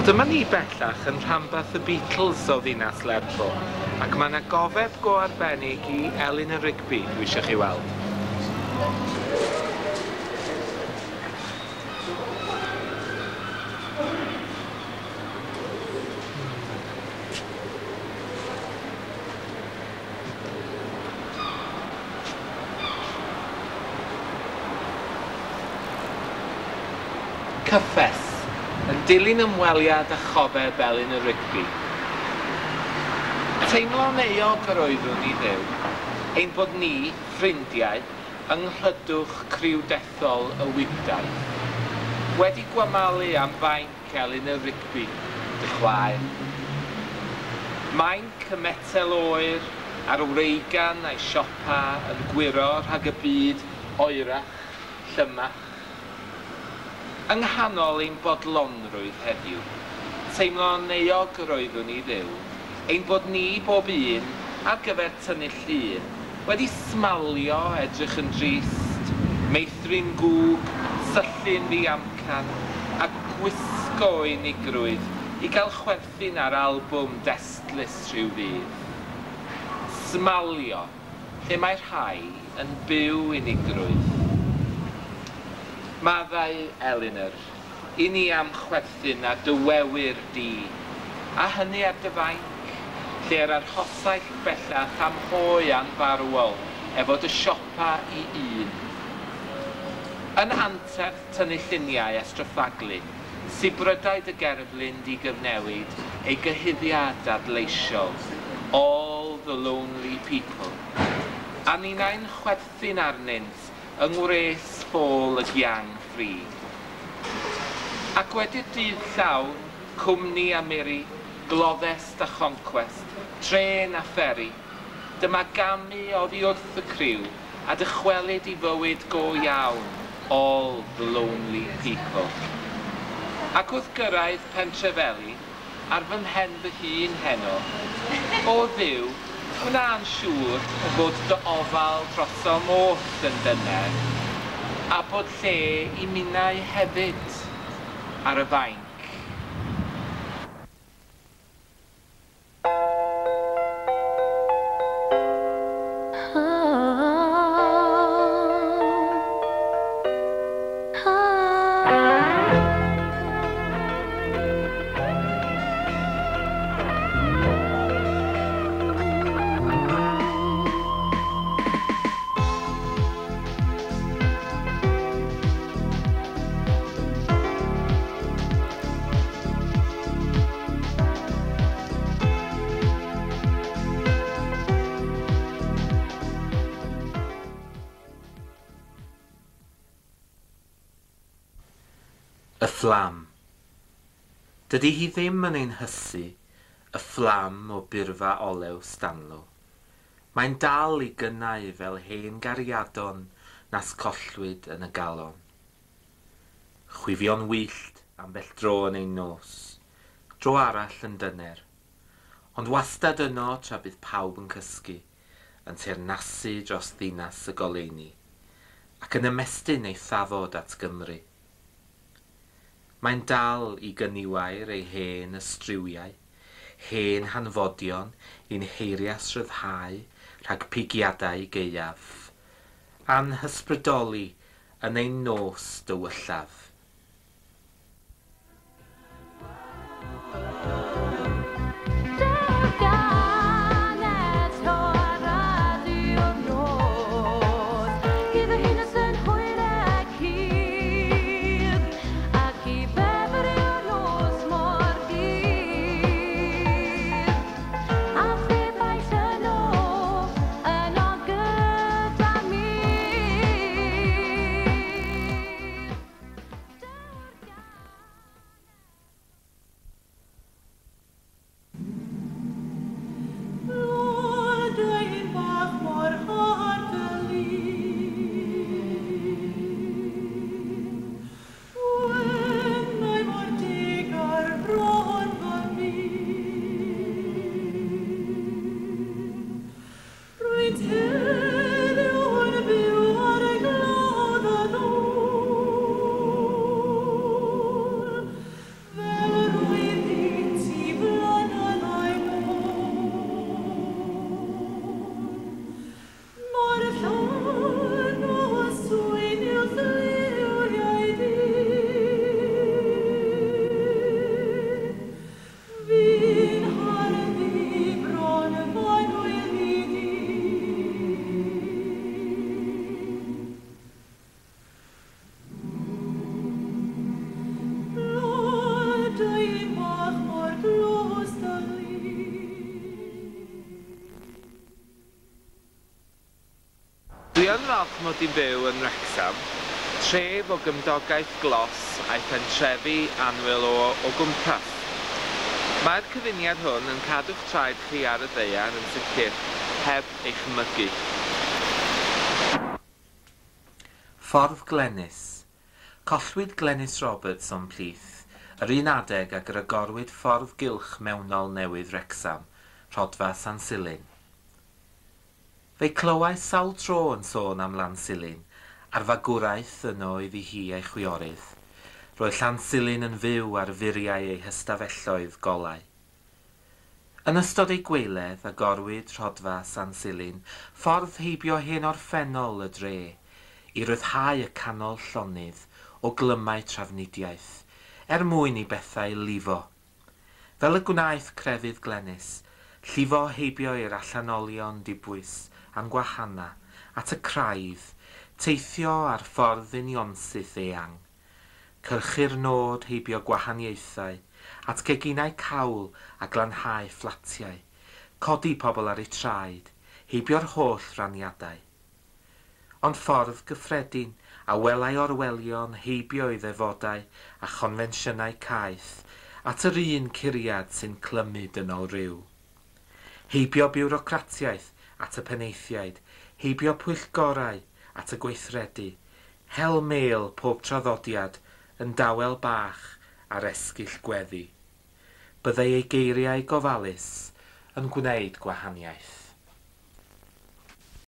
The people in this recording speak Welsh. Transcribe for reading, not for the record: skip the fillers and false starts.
Wel, dyma ni bellach yn rhanbarth y Beatles o ddinas Lerpwl, ac mae yna gofeb go arbennig i Eleanor Rigby dwi eisiau chi weld. Cyffes, yn dilyn ymweliad â chofeb Eleanor Rigby. Teimlo'n euog yr oeddwn i Dduw, ein bod ni, ffrindiau, yng nghlydwch criw dethol y wibdaith, wedi gwamalu am fainc Eleanor Rigby, dy chwaer. Mainc y metel oer a'r wreigan a'i siopa yn gwyro rhag y byd oerach, llymach. Yng nghanol ein bodlonrwydd heddiw, teimlo'n euog yr oeddwn i Dduw, ein bod ni bob un, ar gyfer tynnu llun, wedi smalio, edrych yn drist, meithrin gwg, syllu'n ddiamcan, a gwisgo unigrwydd i gael chwerthin ar albwm destlus rhyw ddydd. Smalio, lle mae rhai yn byw unigrwydd. Maddau, Eleanor, i ni am chwerthin a dy wewyr di, a hynny ar dy fainc, lle yr arhosaill bellach am hoe anfarwol efo dy siopa i un. Yn anterth tynnu lluniau a stryffaglu, sibrydau dy gerflun di gyfnewid ei gyhuddiad adleisiol, All the lonely people. A ninnau'n chwerthin arnynt yng ngwres ffôl y giang ffri. Ac wedi'r dydd llawn, cwmni a miri, gloddest a choncwest, trên a fferi, dyma gamu oddi wrth y criw a dychwelyd i fywyd go iawn, all the lonely people. Ac wrth gyrraedd Pentrefeli, ar fy mhen fy hun heno, o Dduw, gwna'n siŵr fod dy ofal drosom oll yn dyner, a bod lle i minnau hefyd ar y fainc. Y fflam. Dydy hi ddim yn ein hysu, y fflam o burfa olew Stanlo. Mae'n dal i gynnau fel hen gariadon nas collwyd yn y galon. Chwifio'n wyllt ambell dro yn ein nos, dro arall yn dyner. Ond wastad yno tra bydd pawb yn cysgu, yn teyrnasu dros ddinas y goleuni, ac yn ymestyn ei thafod at Gymru. Mae'n dal i gyniwair ei hen ystrywiau, hen hanfodion i'n heirias rhyddhau rhag pigiadau gaeaf, a'n hysbrydoli yn ein nos dywyllaf. yn falch mod i'n byw yn Wrecsam, tref o gymdogaeth glos a'i phentrefi annwyl o o gwmpas. Mae'r cyfuniad hwn yn cadw'ch traed chi ar y ddaear yn sicr, heb eich mygu. Ffordd Glenys. Collwyd Glenys Roberts o'n plith, yr un adeg ag yr agorwyd ffordd gylch mewnol newydd Wrecsam, Rhodfa San Silyn. Fe'i clywais sawl tro yn sôn am Lansilin, a'r fagwraeth yno iddi hi a'i chwiorydd. Roedd Llansilin yn fyw ar furiau ei hystafelloedd golau. Yn ystod ei gweiledd, agorwyd Rhodfa San Silyn, ffordd heibio hen orffennol y dre, i ryddhau y canol llonydd o glymau trafnidiaeth, er mwyn i bethau lifo. Fel y gwnaeth crefydd Glenys, llifo heibio i'r allanolion dibwys a'n gwahana at y craidd, teithio ar ffordd unionsyth eang. Cyrchu'r nod heibio gwahaniaethau, at geginau cawl a glanhau fflatiau, codi pobl ar eu traed, heibio'r holl raniadau. Ond ffordd gyffredin, a welai orwelion heibio i ddefodau a chonfensiynau caeth, at yr un curiad sy'n clymu dynol ryw. Heibio biwrocratiaeth at y penaethiaid, heibio pwyllgorau at y gweithredu, hel mêl pob traddodiad yn dawel bach ar esgyll gweddi. Byddai ei geiriau gofalus yn gwneud gwahaniaeth.